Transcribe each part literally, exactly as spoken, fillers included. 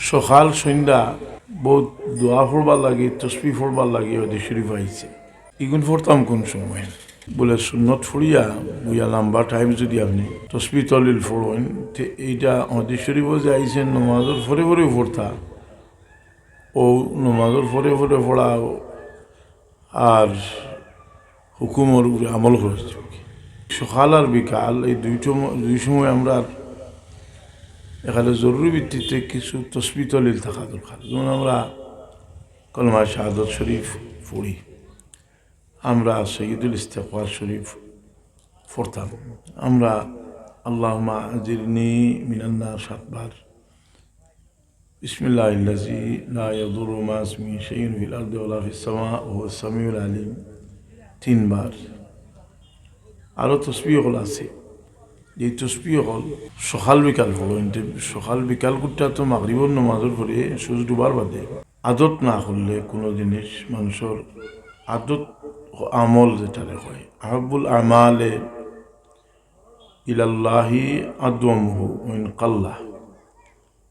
সকাল সন্ধ্যা বউত দোয়া পড়বার লাগি, তসবি পড়বার লাগি হাদিস শরীফ আইছে। ইগুন পড়তাম কুন সময়? বুলে সুন্নত পড়িয়া বইয়া লম্বা টাইম যুদি আপনে তসবি তলিল পড়ইন, তে ইটা হাদিস শরীফো যে আইছে নমাজর পরে পরে পড়তা, অউ নমাজর পরে পরে পড়া আর হুকুমর উপরে আমল করা অইছে। সকাল আর বিকাল এই দুই সময়, দুই সময় আমরার এখানে জরুরি ভিত্তিতে কিছু তসবি তলিল থাকা দরকার। যেমন আমরা কলমা শাহাদত শরীফ পড়ি, আমরা সৈয়দুল ইস্তেগফার শরীফ পড়তাম, আমরা আল্লাহুম্মা আজিরনি মিনান নার সাতবার, বিসমিল্লাহিল্লাযী লা ইয়াদুররু মা'আ ইসমিহি শাইউন ফিল আরদি ওয়ালা ফিস সামা ওয়া হুয়াস সামিউল আলিম তিনবার। আরো তসবিহ অকল আছে, এই তসবিহ অকল সকাল বিকাল পড়ইন। সকাল বিকাল করতে তো মাগরিবর নমাজর পরে সূর্য ডুবার বাদে। আদত না করলে কুনু জিনিস মানুষর আদত, আমল যেটারে কয়, আহাব্বুল আমালে ইলাল্লাহি আদওয়ামুহু ওয়া ইন কাল্লা।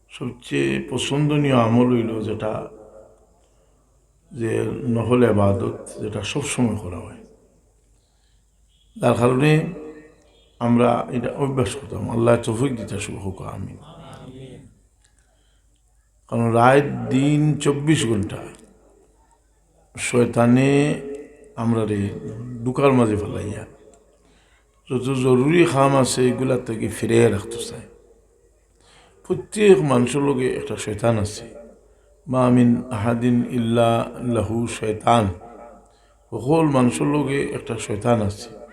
সবচেয়ে পছন্দনীয় আমল অইলো যেটা, যে নফল ইবাদত, যেটা সবসময় করা অয়, যার কারণে আমরা ইটা অভ্যাস করতাম। আল্লায় তৌফিক দিতা শুরু হোক, আমিন। কারণ রাইত দিন চব্বিশ ঘন্টা শয়তানে আমরারে ধুকার মাঝে ফালাইয়া যত জরুরি কাম আছে ইগুলা থাকি ফিরাইয়া রাখতো চায়। প্রত্যেক মানুষর লগে একটা শয়তান আছে। মা মিন আহাদিন ইল্লা লাহু শয়তান, হকল মানুষর লগে একটা শয়তান আছে।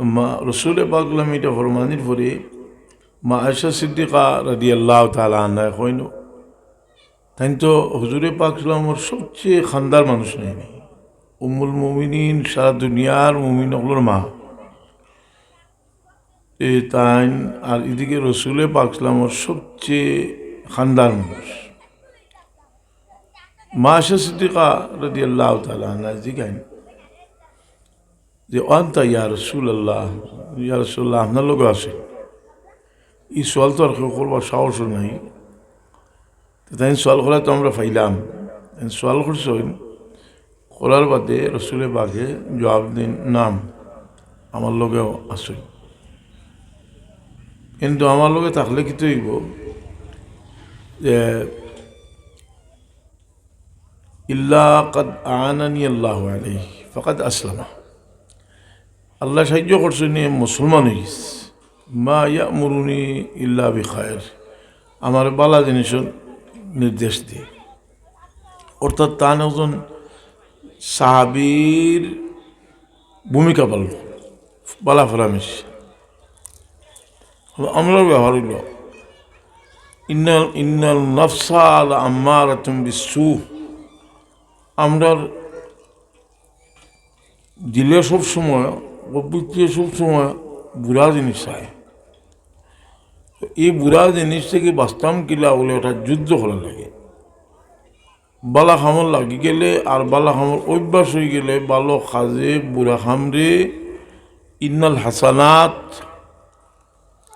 মা রসুলে পাক সাল্লাল্লাহু আলাইহি ওয়াসাল্লাম ইটা ফরমানির পরে মা আয়েশা সিদ্দিকা রাদিয়াল্লাহু তাআলা আনহা কইন, তাইন তো হুজুরে পাক সাল্লাল্লাহু আলাইহি ওয়াসাল্লামর সবচেয়ে খান্দার মানুষ নায়নি, উম্মুল মুমিনিন, সারা দুনিয়ার মুমিন অকলর মা। এ তাইন আর এদিকে রসুলে পাক সাল্লাল্লাহু আলাইহি ওয়াসাল্লামর সবচেয়ে খান্দার মানুষ। মা আয়েশা সিদ্দিকা রাদিয়াল্লাহু তাআলা আনহা জিগাইন যে, "ওয়া আনতা ইয়া রাসূলুল্লাহ, ইয়া রাসূলুল্লাহ, আপনার লগে আছে?" ই সওয়াল তো আর কেউ করবার সাহসও নাই। তো তাইন সওয়াল করা তো আমরা পাইলাম, তাইন সওয়াল করছইন, করার বাদে রসুলে পাকে জবাব দেইন, "নাম, আমার লগেও আছে।" কিন্তু আমার লগে থাকলে কিতা অইবো যে, "ইল্লা কাদ আআনানি আল্লাহু আলাইহি ফাকাদ আসলামা।" আল্লায় সাহায্য করছইন, এ মুসলমান অইগেছে। "মা ইয়া'মুরুনি ইল্লা বিখায়র।" আমারে বালা জিনিসর নির্দেশ দেয়। অর্থাৎ তান একজন সাহাবীর ভূমিকা পালন, বালা ফরামিশ। আমরার ব্যবহার অইলো, "ইন্নাল, ইন্নান নাফসা লাআম্মারাতুম বিসসু।" আমরার দিলে সব সময়, প্রবৃত্তি সব সময় বুরা জিনিস চায়। তো এই বুরা জিনিস থাকি বাঁচতাম কিলা বুলে একটা যুদ্ধ করা লাগে। বালা কামর লাগি গেলে আর বালা কামর অভ্যাস অইগেলে, বালা কাজে বুরা কামরে, ইন্নাল হাসানাত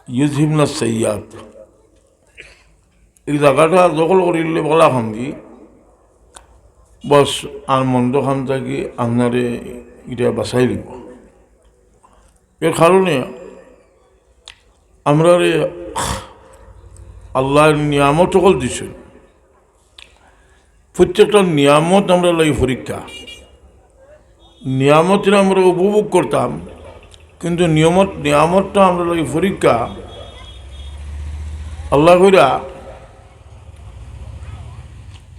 ইউযহিবনাস সাইয়্যাত। এই জাগাটা দখল করিলে বালা কাম দি, বস, আর মন্দ কাম থাকি আপনারে ইটা বাঁচাই দিবো। এর কারণে আমরারে আল্লায় নিয়ামত অকল দিছইন। প্রত্যেকটা নিয়ামত আমরার লাগি পরীক্ষা। নিয়ামতরে আমরা উপভোগ করতাম, কিন্তু নিয়ামত, নিয়ামতটা আমরার লাগি পরীক্ষা। আল্লায় কইরা,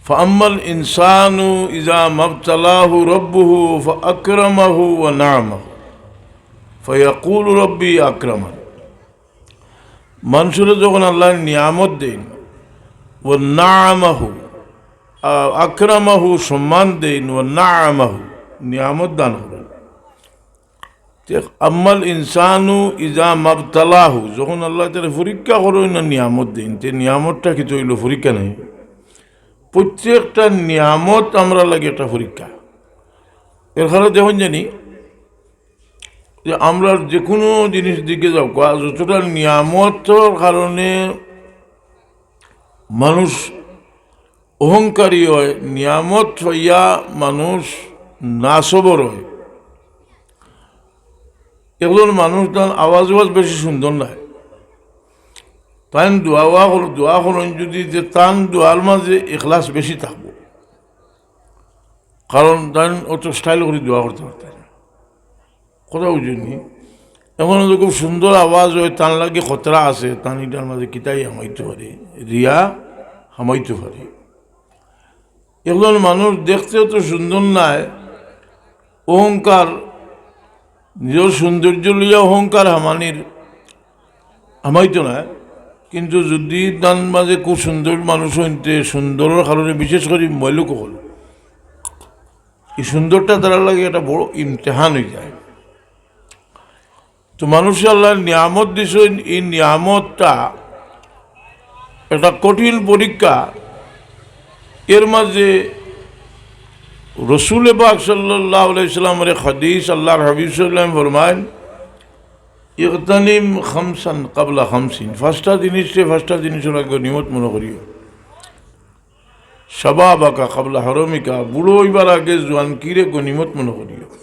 "ফাআম্মাল ইনসানু ইযা মাবতালাহু রাব্বুহু ফাআকরামাহু ওয়া নাআমাহু ফায়াকুলু রাব্বি আকরামান।" মানষরে যখন আল্লায় নিয়ামত দেইন, ওয়া নাআমাহু, আ-, আকরামাহু সম্মান দেইন, ওয়া নাআমাহু নিয়ামত দান করইন। তে আম্মাল ইনসানু ইযা মাবতালাহু, যখন আল্লায় তারে পরীক্ষা করইন না নিয়ামত দেইন, তে নিয়ামতটা কিতা অইলো? পরীক্ষা নায়নি? প্রত্যেকটা নিয়ামত আমরার লাগি একটা পরীক্ষা। এর কারণে দেখইন জানি যে আমরার যেকুনু জিনিস দিকে যাউক্কা, যতটা নিয়ামতর কারণে মানুষ অহংকারী অয়, নিয়ামত পাইয়া মানুষ নাসবর অয়। একজন মানুষ তান আওয়াজ আওয়াজ বেশি সুন্দর নায়, তাইন দোয়া ওয়া কর-, দোয়া করইন যদি, যে তান দোয়ার মাঝে ইখলাস বেশি থাকবো, কারণ তাইন অত স্টাইল করি দোয়া করতা পারতা না। কথা বুঝছইন নি? এখন তো খুব সুন্দর আওয়াজ অয়, তান লাগি খতরা আছে, তান ইটার মাঝে কিতাই হামাইতো পারে, রিয়া হামাইতো পারে। একজন মানুষ দেখতে তো সুন্দর নায়, অহংকার, নিজর সৌন্দর্য লইয়া অহংকার হামানির, হামাইতো নায়। কিন্তু যদি তান মাঝে খুব সুন্দর মানুষ অইন তে, সুন্দরর কারণে বিশেষ করি ময়লুক অকল, এই সুন্দরটা তারার লাগি একটা বড় ইমতেহান অইযায়। তো মানুষরে আল্লায় নিয়ামত দিছইন, এই নিয়ামতটা একটা কঠিন পরীক্ষা। এর মাঝে রসুল পাক সাল্লাল্লাহু আলাইহি ওয়াসাল্লামর এক হাদিস, আল্লাহর হাবিব সাল্লাল্লাহু আলাইহি ওয়াসাল্লাম ফরমাইন, "ইগতানিম খামসান কাবলা খামসিন", পাঁচটা জিনিসরে পাঁচটা জিনিসর আগে গনিমত মনে করিও। "শাবাবাকা কাবলা হারামিকা", বুড়া অইবার আগে জোয়ানকিরে গনিমত মনে করিও।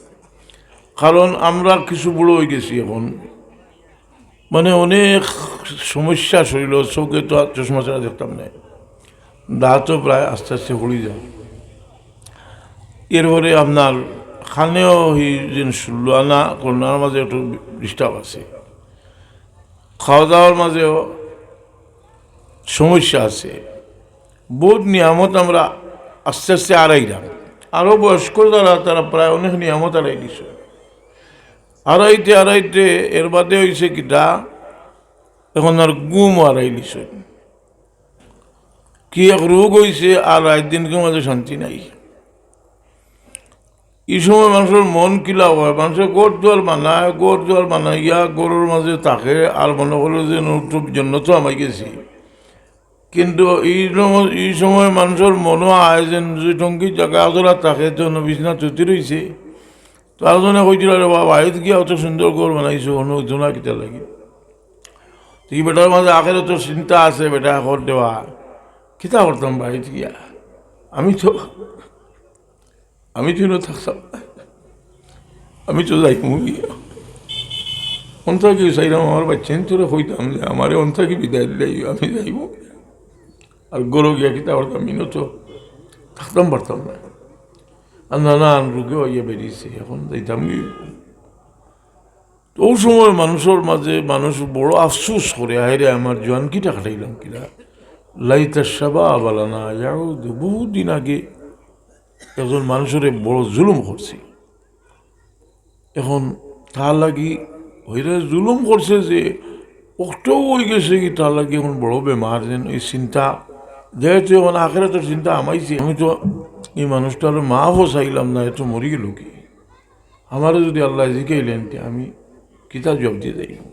কারণ আমরা কিছু বুড়া অইগেছি এখন, মানে অনেক সমস্যা শরীল, চউখে তো আর চশমা ছাড়া দেখতাম নায়, দাঁতও প্রায় আস্তে আস্তে পড়ি যায়। এরপরে আপনার কানেও হি যেন শুনলো না, কারণ আমার মাঝে একটু ডিস্টার্ব আছে, খাওয়া দাওয়ার মাঝেও সমস্যা আছে। বহুত নিয়ামত আমরা আস্তে আস্তে আরাইরাম। আরও বয়স্ক যারা, তারা প্রায় অনেক নিয়ামত আরাই দিছে। আরাইতে আরাইতে এর বাদে অইছে কিতা, এখন আর ঘুম আরাই দিছে। কি এক রোগ অইছে, আর রাইত দিনকুর মাঝে শান্তি নাই। ই সময় মানুষর মন কিলা অয়, মানুষে ঘর দুয়ার বানায়, ঘর দুয়ার বানাইয়া ঘরর মাঝে থাকে, আর মনে করে যে নতুন জন্নতো হামাই গেছি। কিন্তু ই নম-, ই সময় মানুষর মনো আয় যেন দুই টঙ্কি জাগা আজরা থাকে, তো বিছনা চুতি রইছে। তো আরজনে কইছিল, "আরে বাবা, বাড়িত গিয়া অত সুন্দর ঘর বানাইছো, অন্য জনা কিতা লাগি?" তো ই বেটার মাঝে আখেরাতর চিন্তা আছে, বেটা ঘর দেওয়া, কিতা করতাম বাড়িত গিয়া? আমি তো আমি তো ইনো থাকতাম না। আমি তো যাইমু গিয়া। অন থাকি চাইলাম আমার বাচ্চাইন্তরে কইতাম যে আমারে অন থাকি বিদায় দিলাই, আমি যাইমু। আর ঘরো গিয়া কিতা করতাম, ইনো তো থাকতাম পারতাম না। আর নানান রোগে অইয়া বেরিছে, এখন যাইতাম কি? তো অউ সময় মানুষর মাঝে মানুষ বড় আফসোস করে, "হায় রে, আমার জোয়ানকিটা কাটাইলাম কিলা? লাইতা শাবাবা লানা ইয়াউদ।" বহুত দিন আগে একজন মানুষরে বড় জুলুম করছে। এখন তার লাগি হইরে জুলুম করছে যে অতও অই গেছে কি তার লাগি এখন বড় বেমার, যেন এই চিন্তা, যেহেতু এখন আখেরাতর চিন্তা হামাইছে, আমি তো এই মানুষটার মাফও চাইলাম না, এত মরি গেল কি? আমারে যদি আল্লায় জিকাইলেন, তে আমি কিতা জবাব দিয়া যাইমু?